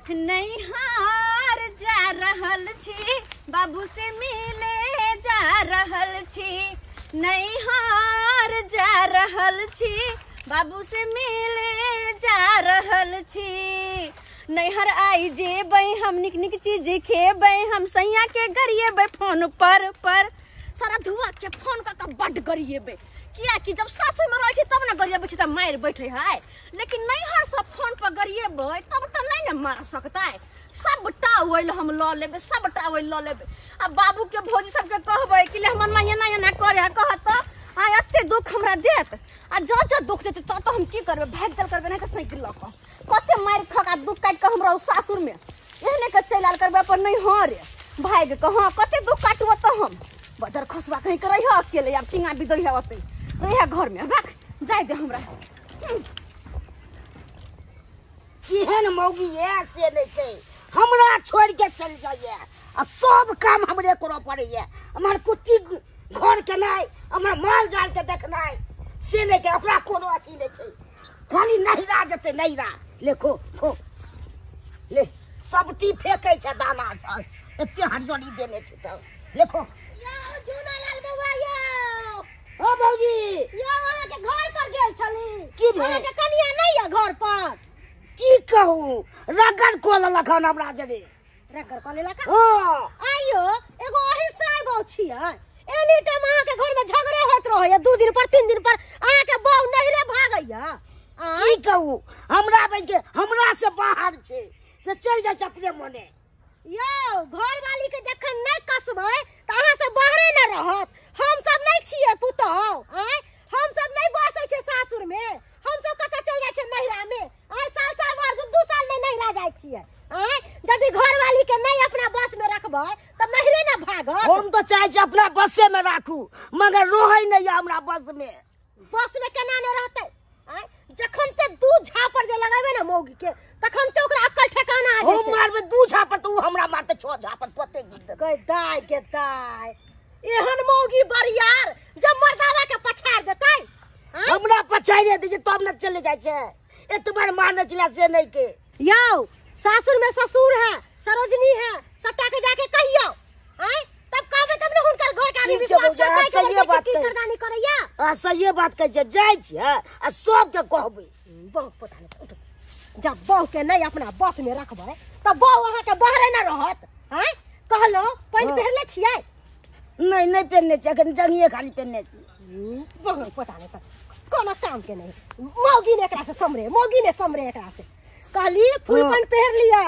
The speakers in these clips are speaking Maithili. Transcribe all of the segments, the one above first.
नैहर जा रहल छी, बाबू से मिले जा रहल छी। नैहर जा रहल छी, बाबू से मिले जा रहल छी। नैहर आई जेबै हम, निक निक चीज खेबै हम, सैया के गरिएबै फोन पर सारा धुआ के फोन कऽ के बड्ड गरिएबै। कियाकि जब सासुर में रहै छी तब ने गरिएबै छी तऽ मारि बैठे है, लेकिन नैहर से फोन पर गरिएबै तब तऽ नहीं ने मार सकतै। सबटा ओइल हम लऽ लेबै, सबटा ओइल लऽ लेबै। आ बाबू के भौजी सबके कहबै कि ले हमर माँ एना एना करे है, कहत आ एते दुख हमरा देत। आ जँ जँ दुख देतै तब तऽ हम की करबै, भागि चल करबै, नहीं तऽ साइकिल लऽ कऽ कते मारि खा कऽ दुख काटि कऽ हमरा सासुर में एहने के चलि आयल करबै अपन नैहर भागि कऽ। हाँ कते दुख काटबो तऽ हम बजर खसुआ कहीं के रहिह अकेले, आब टिंगा बिदै है ओतै रहिह घर में, रख जाय दे हमरा। केहन मौगी ये से नहीं छै, हमरा छोड़ के चल जाइए आ सब काम हमरे करऽ पड़ैए। हमर कुट्टी घर के नहि, हमर माल जाल के देखनाइ से नहीं के, ओकरा कोनो अथी नहीं छै, खाली नहिरा जेतै नहिरा। ले खो खो ले, सबटी फेकै छै दाना सब, एते हरियरी देने छै तऽ ले खो। झूनालाल बौआ यौ। ओ भौजी यौ अहाँके घर पर गेल छली, की भेल? अहाँके कनिया नहि यऽ घर पर? की कहू, रगड़ कऽ लेलक हन हमरा जरे। रगड़ कऽ लेलक? हँ। आइयो एगो अही साइबो छियै, एनी टाइम अहाँके घर में झगड़े होइत रहैया, 2 दिन पर 3 दिन पर अहाँके बहू नहिरे भागैया। की कहू, हमरा बज के हमरा से बाहर छै से चलि जाइ छै अपने मने। यौ घरवाली के जखन नहि कसबै तऽ अहाँ से बाहरे न रहत। हम सब नहीं छियै पुतहु, आँय हम सब नहीं बसै छियै सासुर में, हम सब कतऽ चलि जाइ छियै नहिरा में। आँय साल साल भर 2 साल में नहिरा जाइ छियै। आँय यदि घरवाली के नहीं अपना बस में रखबै तऽ नहिरे न भागत। हम तऽ चाहै छी अपना बसे में राखू, मगर रहै नहि यऽ हमरा बस में। बस में केना नहि रहतै? आँय जखन ते 2 झापड़ जे लगेबै ने मौगी के तखन ते ओकरा अक्कल ठेकाना आ जेतै। हम मारबै 2 झापड़ तऽ ओ हमरा मारतै 6 झापड़, तोते गीत देतै। गै दाय गे दाय, एहन मौगी बरियार जब मर्दावा के पछाड़ देतै। हमरा पछाड़े दै छै तब ने चले जाइ छै, एतबार मारने छलै से नहीं के। यौ सासुर में ससुर है, सरोजनी है, सबटा के जाके कहियौ। आँय तब कहबै तब ने हुनकर घर के आदमी विश्वास करतै कि सहिए बात की करदानी करैया। हां सहिए बात कहै छै, जाइ छियै आ सबके कहबै। बहु पता नहीं, जब बहू के नहीं अपना बस में रखबै तब बहू अहाँके बाहरे न रहत। आँय कहलहुँ पैंट पहिरले छियै? नहीं नहीं पहिरने छियै, अखन जंगिए खाली पहिरने छी। बहु पता नहीं कोनो काम के नहीं, मौगी ने एकरा से समरे, मौगी ने समरे एकरा से। कहली फुल पैंट पहिर लिया,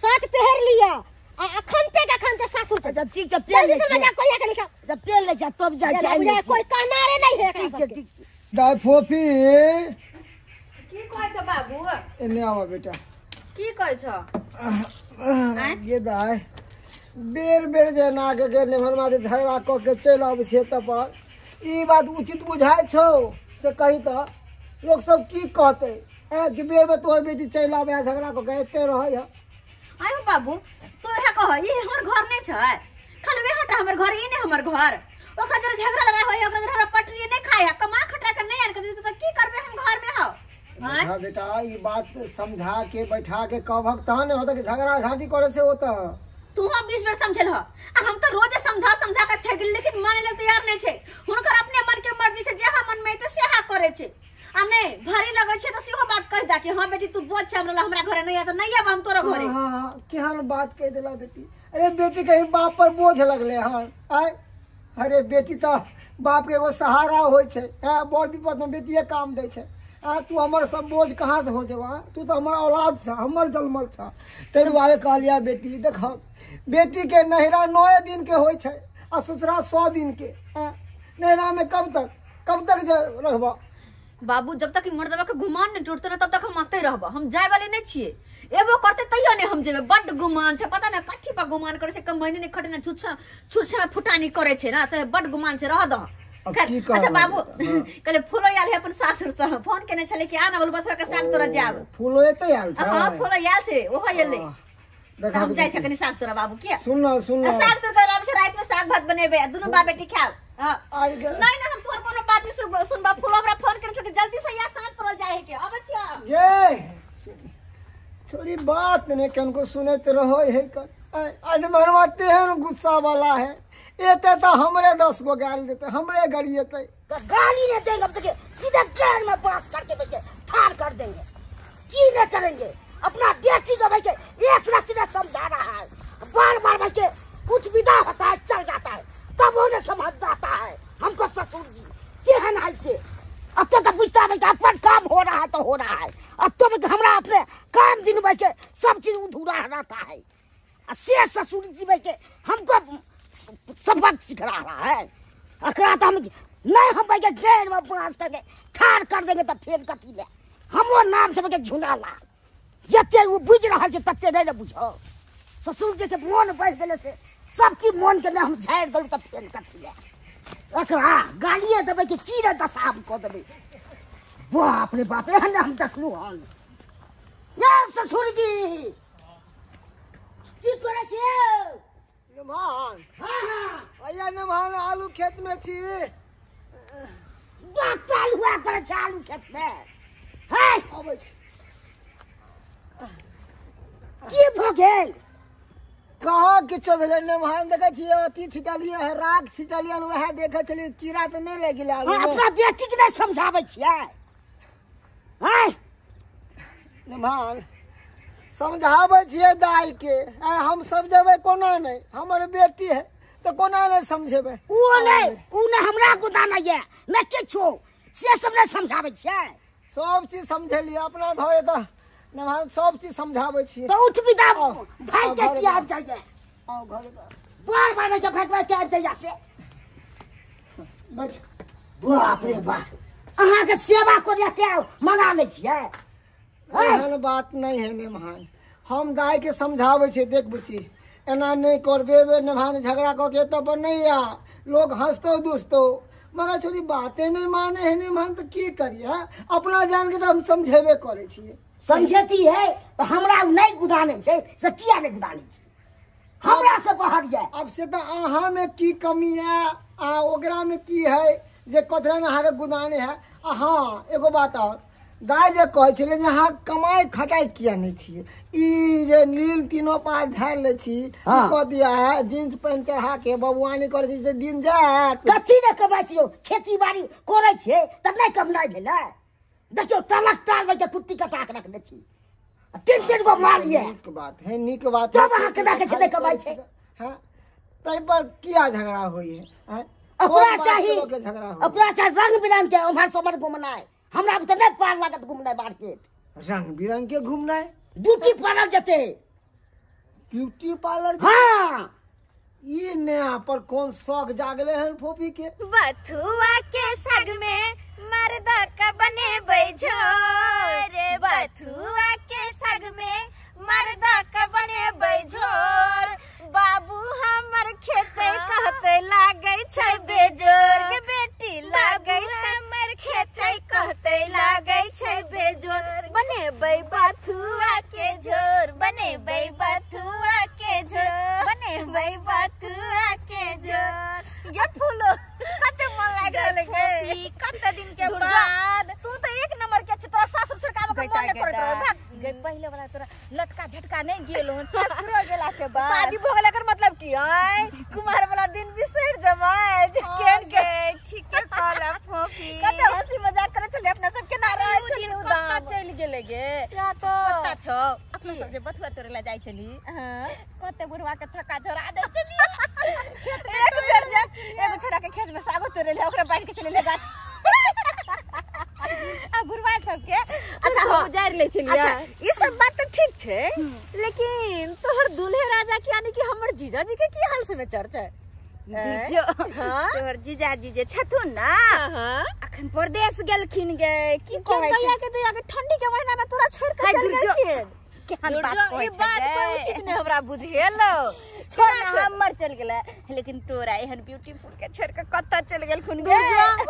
शर्ट पहिर लिया, आ अखनते के अखनते सासुर पर। जब ठीक छै पहिर लै छियै, जब पहिर लै छियै तब जाइ छियै, कोई कहनारे नहीं है। ठीक छै ठीक छै। दाय फोफी की कहै छ बाबू? एने आवा बेटा। की कहै छ? ये दाय बेर बेर जे ना के नेभरमा जे झगड़ा कऽ के चलि आबै छियै तऽ पर ई बात उचित बुझाइ छौ से कही तऽ लोक सब की कहतै कि बेर बेर तोहर बेटी चलि आबै झगड़ा कऽ के एते रहै है। आयो बाबू तू इएह कह, ई हमर घर नहीं छै, खाली वएह टा हमर घर, ई नहि हमर घर। ओकरा जरा झगड़ा लड़ाइ होय, ओकरा जरा हमरा पटरी नहीं खाय, कमा खटा के नहीं आन के देतै तऽ की करबै हम घर में? हौ हाँ बेटा ई बात समझा के बैठा के कहबक तहन होता कि झगड़ा झांटी करे से होता। तू हम 20 बेर समझल ह आ हम तो रोजे समझा समझा के थक गेली, लेकिन माने ले तैयार नहीं छै। हुनकर अपने मन के मर्जी से जेहा मन में एतै सेहा करे छै। आ नहीं भारी लगै छै तऽ सेहो बात कह दा कि हां बेटी तू बोझ छै हमरा, हमरा घरे नहीं आ तऽ नहीं आब हम तोरा घरे। हां हां केहन बात कह देला बेटी। अरे बेटी कहीं बाप पर बोझ लगले हन? आय अरे बेटी तऽ बाप के एगो सहारा होइ छै, हां बड़ विपद में बेटिए काम दै छै। आ तू हमर सब बोझ कहाँ से हो जेबा? तू तऽ हमर औलाद छ, हमर जन्मल छ। ताहि दुआरे कहलिया बेटी देख, बेटी के नहिरा 9 दिन के होइ छै आ ससुरा 100 दिन के। नहिरा में कब तक कब तक जे रहबा? बाबू जब तक मर्दवा के गुमान नहीं टूटते ना तब तक हम आते रहबा, हम जाय वाले नहीं छियै। एबो करते तैयो नहीं हम जेबै, बड्ड गुमान छै, पता नहीं कथी पर गुमान करे छै, कमैनी नहीं खटे ना, छुच्छा छुच्छा में फुटानी करे छै ना, से बड्ड गुमान छै, रह दह। अच्छा बाबू कहले फूलो आयल है अपन सासुर से, फोन केने छले कि आना बोल बसवा के साग तोरा जाब। फूलो एते आयल छै? हां फूलो आयल छै, ओहो एलै। हम जाइ छै कनी साग तोरा बाबू के। सुन न सुन न, साग तोरा के आबै छै, राति में साग भात बनेबै आ दुनू बाप बेटी खायब। हां नहीं नहीं हम तोहर कोनो बात नहीं सुनबा। फूलो हमरा फोन केने छले जल्दी से या साँझ पड़ल जाय है के अबै छियै। ये छोरी बात नहीं कनको सुनते रहो है कर अनमनवा तेहन गुस्सा वाला है एते तो हमरे 10 गो गाली देते हमरे गरिएते। तो गाली नहीं देंगे अब देखिए सीधा गाल में बात करके बैठे ठार कर देंगे जी नहीं करेंगे। अपना बेटी को बैठे एक रस्ते ने समझा रहा है बार बार बैठे कुछ विदा होता है चल जाता है तब वो नहीं समझ जाता है हमको ससुर जी केहन है से। अब तो पूछता है अपन काम हो रहा है तो हो रहा है अब तो हमरा अपने काम बिन बैठे सब चीज अधूरा रहता है से ससुर जी बैठे हमको सबक सिखा रहा है। अकरा तो हम नहीं हम बैठे घेर में बांस करके ठार कर देंगे तो फिर कथी ले हमरो नाम से बैठे झुनाला जते वो बुझ रहा है तते नहीं न बुझो। ससुर जी के मोन बढ़ गए से सबकी मोन के हम झाड़ दलू तो फिर कथी ले अकरा गालिए देबै कि चीरे दसाम कऽ देबै। बाप रे बाप एहन हम देखलू हन। ये ससुर जी की करै छियै? नमान हाँ हाँ अया नमान आलू खेत में छी। बाप ताल हुआ करै छै आलू खेत में है अबै छी। की भऽ गेल? कहाँ किछो भेलै नमान देखै छियै अथी छिटलियै है राख छिटलियै वएह देखै छलियै कीड़ा तऽ नहि लागि गेलै आलू में। अपना बेटी के नहि समझाबै छियै? हैं नमान समझाबै छियै दाई के हम समझेबै कोना नहि हमर बेटी है तऽ कोना नहि समझेबै। ओ नहि ओ नहि हमरा गुदाना ये नहि किछो से सब नहि समझाबै छियै। सब चीज समझेलियै अपना धरे तऽ नमान सब चीज समझाबै छियै। तो उठ विदा भाग के की आबि जाइए आओ घर बार बार में जब भाग के आबि जाइए से बैठ। बाप रे बाप अहाँ के सेवा करिया के मंगा लै छियै। एहन बात नहीं है नेमहान हम गाय के समझाबै छियै देख बुची एना नहीं करबे नेमहान झगड़ा कऽ के एतऽ पर नहीं आ लोग हंसतो दुसतो मगर छोरी बाते नहीं माने है नेमहान तऽ की करिए अपना जान के तऽ हम समझेबे करै छियै। समझेती है तो हमरा नहीं गुदाने छै से किया नहीं गुदाने छै हमरा से बाहर जाए। अब से तऽ अहाँ में की कमी है आ ओकरा में की है जे कथरा अहाँ के गुदाने है। आ हाँ एगो बात और गाय जे कहै छलै जे अहाँ कमाइ खटाइ किया नहि छियै ई जे नील तीनो पात झाड़ि लै छी कऽ दिया है जींस पैंट चढ़ा के बबुआनी करै छी जे दिन जायत। कथी नहि कमाइ छियै खेती बाड़ी करै छियै तऽ नहि कमनाइ भेलै। देखियौ तलक ताल में कुट्टी कटा के रखने छी 3-3 गो माल ये। नीक बात है नीक बात तब अहाँ के देखै छै नहि कमाइ छै। हाँ ताहि पर किया झगड़ा होइ है? ओकरा चाही ओकरा चाही रंग बिरंग के उम्हर से उम्हर घुमनाइ हमरा तऽ नहि पार लागत घुमनाइ मार्केट रंग बिरंग के घुमनाइ ब्यूटी पार्लर जते ब्यूटी पार्लर। हाँ ई नया पर कौन शौक जागले हन फोफी के? बथुआ के साग में मर्दा का बनेबै झोर बथुआ के साग में मर्दा का बनेबै झोर बाबू हमर खेते कहते लागै छै बेजोर के बेटी लागै छै हमर खेते कहते लागै छै बेजोर बनेबै बथुआ के झोर बनेबै बथुआ के झोर बनेबै बथुआ के झोर। गे फूलो कते मन लागि रहल है कते दिन के बाद तू तो एक नंबर के छै तोरा सासुर सरकाब के मन नहि करैत रहे भाग गई। पहिले वाला तोरा लटका झटका नहीं गेल हन ससुरो गेला के बाद शादी भ गेल एकर मतलब की आय कुमार वाला दिन बिसरि जबै जे केन के ठीके कहला फोफी कते हंसी मजाक करै छलै अपना सब केना रहै छलै उदाम कत्ता चलि गेलै गे से तो पता छौ अपना सब जे बथुआ तोरे ला जाइ छली हां कते बुढ़वा के छक्का झोरा दै छली एक बेर जे एगो छोरा के खेत में सागो तोरे ले ओकरा बांध के चले ले गाछ आ बुढ़वा सबके अच्छा हां उजारि लै छलियै। अच्छा ई सब बात तऽ ठीक छै लेकिन तोहर दूल्हे राजा के यानी कि हमर जीजाजी के की हाल समाचार छै? तोहर जीजाजी जे छथुन ना अखन परदेश गेलखिन गे की कहै छै कहिया के दया के ठंडी के महीना में तोरा छोड़ के चल गेलखिन। केहन बात कहै छै बात कोई उचित नहीं हमरा बुझेलो छोड़ ना हमर चल गेलै लेकिन तोरा एहन ब्यूटीफुल के छोड़ के कत्ता चल गेलखुन गे।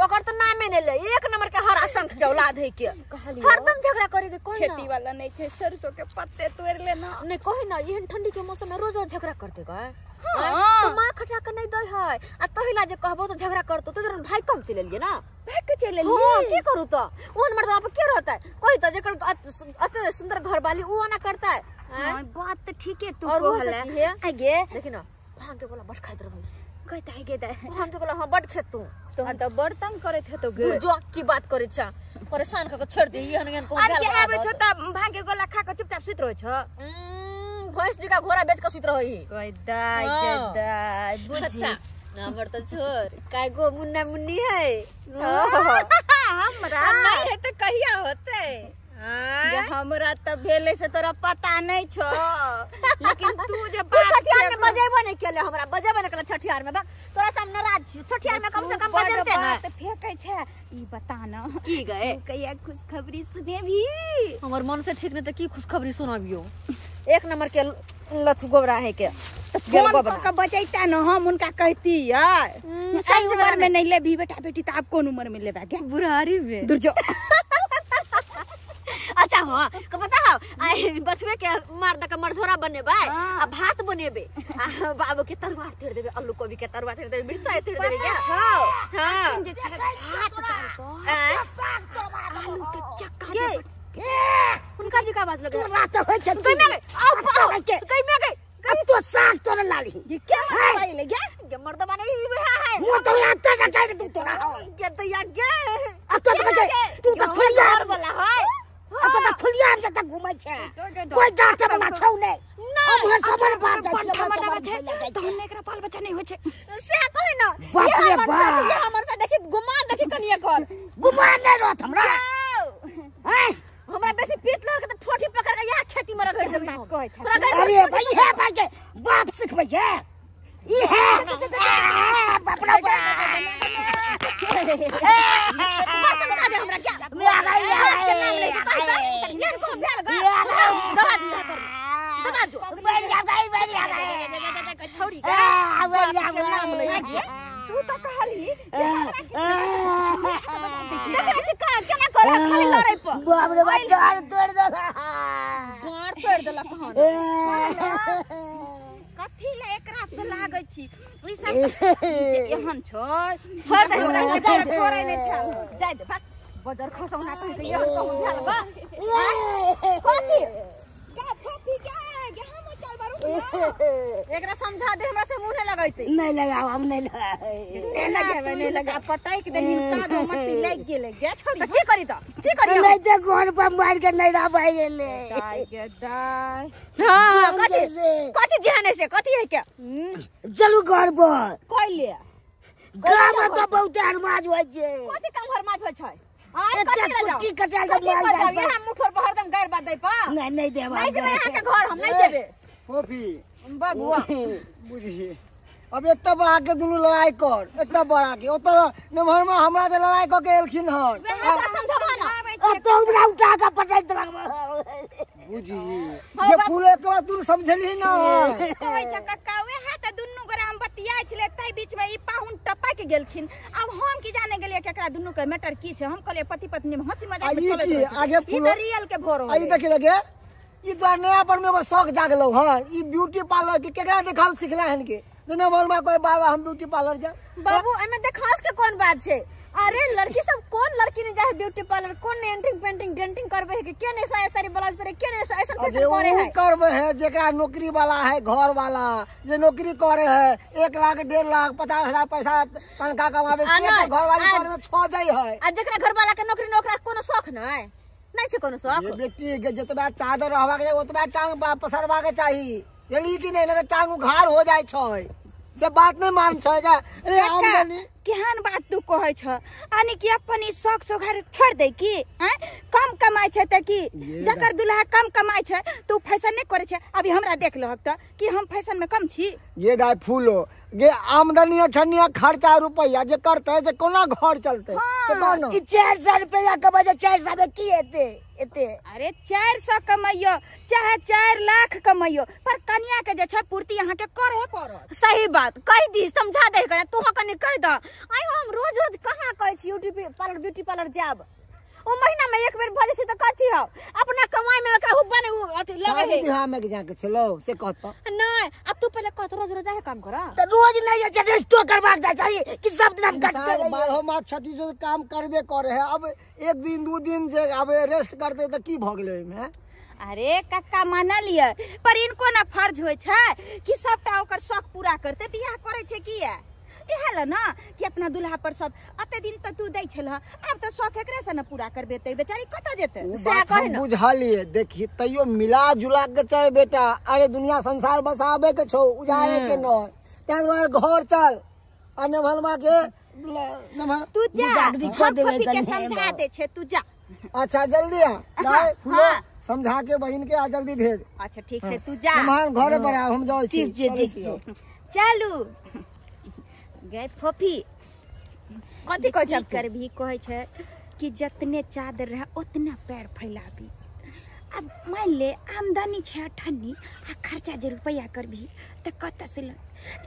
ओकर तो नामे नै ले एक नंबर के हर असंख के औलाद है के हरदम झगड़ा करे के कोई ना खेती वाला नहीं छै सरसों के पत्ते तोड़ लेना नहीं कहि ना एहन ठंडी के मौसम में रोज रोज झगड़ा करते गा। तो माँ खटा के नहीं दै है आ तहिला जे कहबो तो झगड़ा करतो तो जरन भाई कम चलि एलियै ना भाग के चलि एलियै। हां की करू तो ओहन मर्द पर के रहतै कोई तो जेकर अते सुंदर घर वाली उ ओना करतै। हां बात त ठीके तू और वो से कहले की है आगे देखि ना भांग के गोला बड़ खाइत रहबै कहता है गे भांग के गोला हां बड़ खेत तू तो त बड़ तंग करैत हेतो गे तू जो की बात करै छ परेशान क के छोड़ दे एहन एहन कोन आब के आबै छौ त भांग के गोला खा के चुपचाप सुति रहै छौ। भैंस जी का घोड़ा बेच के सुति रहै कोई दाई गे दाई बुझी हमर त छोड़ काय गो मुन्ना मुन्नी है हमरा नहीं है त कहिया होतै जे हमरा त भेलै से तोरा पता नहीं छौ लेकिन तू जे बात छठियार में बजेबो नहीं केले हमरा बजेबो नहीं केले छठियार में बक तोरा से हम नाराज छी छठियार में कम से कम बजेते ना बात फेकै छै ई बता न की गए कहिया खुशखबरी सुनेबी हमर मन से ठीक नहीं त की खुशखबरी सुनाबियो एक नंबर के लथु गोबरा है के त फोन क के बजैता न हम उनका कहती यार एहि उम्र में नहीं लेबी बेटा बेटी त आब कोन उम्र में लेबा गे बुढ़ारी में दूर जो। अच्छा हां के बताओ आई बछवे के मार द के मरझोरा बनेबै आ भात बनेबे आ बाबू के तरुआ थेर देबे आलू कोबी के तरुआ थेर देबे मिरचाई थेर देबे क्या हां जे भात साग तोड़बा आलू के चक्का के उनका जी का आवाज लगे तोरा त होइ छै गई में गई आओ गई में गई अब तो साग तोड़ लाली ये क्या मतलब ले गया के मर्द माने ई वह है मुंह तो लगता ना के तू तोड़ा के तो या गे अब तो तू तो खुलिया वाला है अब तो खुलिया हम जत घुमै छै कोई डांटे वाला छौ नै हम हर समर बात जाइ छै तहन एकरा बाल बच्चा नहीं होइ छै से कहे ना बाप रे बाप ये हमर से देखी गुमान देखी कनिए कर गुमान नै रहत हमरा हैं हमरा बेसी पीत लग के त ठोठी पकड़ के यहाँ खेती में रख देबे बात कहै छै। अरे भाई है भाई के बाप सिखबै है ई है बाप रे बाप बर्तन का दे हमरा क्या मैं आ गई के नाम लेके कहि त ये को भेल ग दबा जो यहाँ कर दबा जो बढ़िया गई बढ़िया गई छौड़ी आ बढ़िया के नाम ले तू त कहली देखै छी का केना करे खाली लड़ै पर बाप रे बाप डार तोड़ देला डार तोड़ देला कहां कथी ले एकरा से लागै छी ई सब जे एहन छै छोड़ दे ओकरा छोड़ै छोड़ै नै छै जाय दे भाग बजर खसौना कहि के एहन कहूं भेल बा कथी गे फोफी गे गे हम चल बारू एकरा समझा दे हमरा से मुंह नै लगैते नहीं लगाओ हम नहीं लगाओ नहीं लगावे नहीं लगा पटक देही कादो मट्टी लागि गेलै गे छोड़ी त की करी त की करी नहीं ते घर पर मार के नहीं रह पाई गेले दाई गे दाई हां कथी कथी ध्यान से कथी है के चलू घर पर कइले गाम में तो बहुत हरमाज होइ छै कथी काम हरमाज होइ छै आय कथी ले जाओ कुट्टी कटाल के मार जाओ यहाँ मुठोर पर हरदम गैर बात दै पा नहीं नहीं देबा नहीं जेबे यहाँ के घर हम नहीं जेबे फोफी बाबुआ बुझी अब एत बड़ा के दुनू लड़ाई कर एत बड़ा के ओत नमहर में हमरा से लड़ाई क के एलखिन हन हमरा समझबा ना अब तो हमरा उठा के पटक देलक बुझी जे फूले के बाद तू समझली ना कहै छै कक्का उहे त दुनू गोरा हम बतियाइ छलै तै बीच में ई पाहुन टपक गेलखिन। अब हम की जाने गेलियै कि एकरा दुनू के मैटर की छै। हम कहलियै पति पत्नी में हंसी मजाक में चलैत रहै छै। आगे ई त रियल के भोर हो आई देखि लगे ई तो नया पर में एगो शौक जागलो हन ई ब्यूटी पार्लर के केकरा देखाल सिखला हन के जेना मन में कोई बाबा हम ब्यूटी पार्लर जा बाबू एमे देखास के कोन बात छै। अरे लड़की सब कौन लड़की ने जाए ब्यूटी पार्लर कौन ने एंटिंग पेंटिंग डेंटिंग करबे है कि के ने साड़ी साड़ी ब्लाउज पहरे के ने ऐसा फैशन करे है करबे है जेकरा नौकरी वाला है घर वाला जे नौकरी करे है 1 लाख 1.5 लाख 50,000 पैसा तनख्वाह कमावे से घर वाली पर छ जाय है। आ जेकरा घर वाला के नौकरी नौकरा कोनो शौक नै नै छै कोनो शौक। ये बेटी के जितना चादर रहबा के ओतबा टांग पसरबा के चाही यानी कि नहीं नहीं टांग उघार हो जाय छै से बात नहीं मान छै जा। अरे आमदनी केहन बात तू कहै छ यानी कि अपन ई शौक सोघार छोड़ दे की हैं कम कमाइ छै त की जकर दुल्हा कम कमाइ छै त उ फैशन नै करै छै। अभी हमरा देख लहक त कि हम फैशन में कम छी। ये दाय फूलो गे आमदनी अठन्नी खर्चा रुपया जे करते जे कोना घर चलते से कौन ई 400 रुपया कमाइ छै 400 में की हेते एते। अरे 400 कमाइयो चाहे 4 लाख कमाइयो पर कनिया के जे छै पूर्ति अहाँ के करे पड़त। सही बात कह दी समझा दे कने तू कने कह द। आई हम रोज रोज कहां कहै छी ब्यूटी पार्लर जाब। ओ महीना में एक बेर भऽ जाइ छै तऽ कथी हौ अपना कमाई में ओकरा हुब्बा ने अथी लगे शादी है बियाह में जाके छलो से कहता नहीं अब तू पहले कहत रोज रोज जाहे काम कर तऽ रोज नहि होइ छै रेस्टो करबाक चाही कि सब दिन हम कटते इंसान रहियै। 12 मास 36 काम करबे करे है। अब एक दिन 2 दिन जे अब रेस्ट करते तऽ की भऽ गेलै ओहिमे हैं? अरे कक्का मानलियै पर इनको ना फर्ज होइ छै कि सबटा ओकर शौक पूरा करते। बियाह करै छै किया इएह लए ना कि अपना दुल्हा पर सब अते दिन तक तू दै छलह आब तऽ शौक एकरे से ना पूरा करबेतै बेचारी कतऽ जेतै। उ सएह बात कहे हम ना। बुझलियै देखी तैयो मिला जुला के चल बेटा। अरे दुनिया संसार बसाबे के छौ उजाड़े के न, ताहि दुआरे घर चल आ नेभलमा के तू जा बिदागरी कऽ हम देबै फूफी के कनि समझा दे छै तू जा। अच्छा जल्दी आ दाय फूलो हाँ। समझा के बहिन के आ जल्दी भेज। अच्छा ठीक छै तू जा। मेहमान घरे पर आ हम जाइ छी। ठीक छै, चलै ठीक छी। छै। चलू गए फोफी कथी कहै छै करबी कहै छै कि जतने चादर रहे उतना पैर फैलाबी। अब मान ले आमदनी छै 98 आ खर्चा जे रुपया करबी तऽ कतऽ से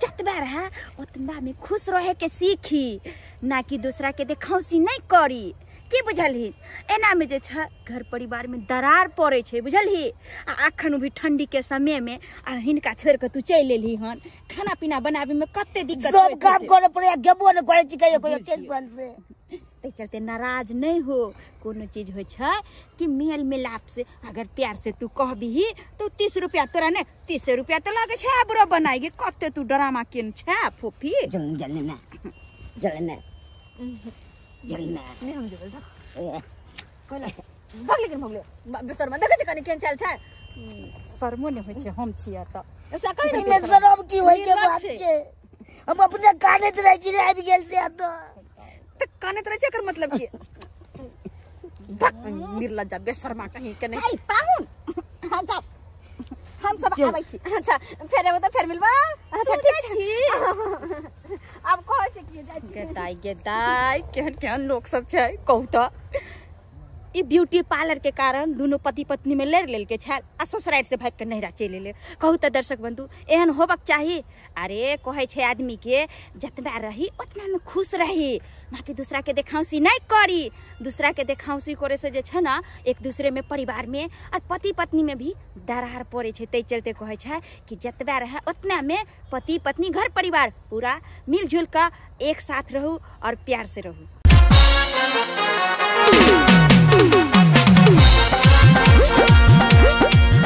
जतबा रहे उतना में खुश रहे के सीखी ना कि दूसरा के देखौसी नहीं करी की बुझलही। एना में जे छै घर परिवार में दरार पड़े छै बुझलही। आ अखन भी ठंडी के समय में आ हिनका छोड़ के तू चलि एलही हन खाना पीना बनाबे में कते दिक्कत सब होइत काम हेतै। करे पड़ैया गेबो नहि करै छी कहियो कहियो टेंशन से। ताहि चलते नाराज नहीं हो। कोनो चीज होइ छै कि मेल मिलाप से अगर प्यार से तू कहबही तो 30 रुपया तोरा ने 30 रुपया तऽ लगै छै आबरो बनाइगे कते तू ड्रामा केन छै फोफी। जल्दी जल्दी ना जल्दी ना जल्दी ना नहीं हम जेबै जा। ए, कहला भगले कि भगले बेसरमा देखै छै कनि केहन चाल छै शर्मो नहि होइ छै हम छियै तऽ से कहि एहिमे शरम की होइ के निर्लज बात छै। छै। हम अपने कानैत रहै छी रे, आबि गेल से तऽ तऽ कानैत रहै छै एकर मतलब की भक निर्लज्जा बेशर्मा कहीं के नहीं। ऐ पाहुन हाँ जाओ हम सब आबै छी। अच्छा फेर एबै तऽ फेर मिलबा। अच्छा ठीक छी आब कहै छै कि जाइ छी। गेदाइ गेदाइ केहन केहन लोक सब छै कहू तऽ। ई ब्यूटी पार्लर के कारण दुनू पति पत्नी में लड़ि लेलकै छल आ ससुरारि से भागि के नैहरा चलि एलै। कहू तऽ दर्शक बंधु एहन होबक चाही। अरे कहै छै आदमी के जतना रही उतना में खुश रही ना कि दूसरा के देखाउसी नहीं करी। दूसरा के देखाउसी करे से जे छै ना एक दूसरे में परिवार में और पति पत्नी में भी दरार पड़ै छै। ताहि चलते कहै छै कि जतबा रहे उतना में पति पत्नी घर परिवार पूरा मिलजुल कऽ एक साथ रहू और प्यार से रहू।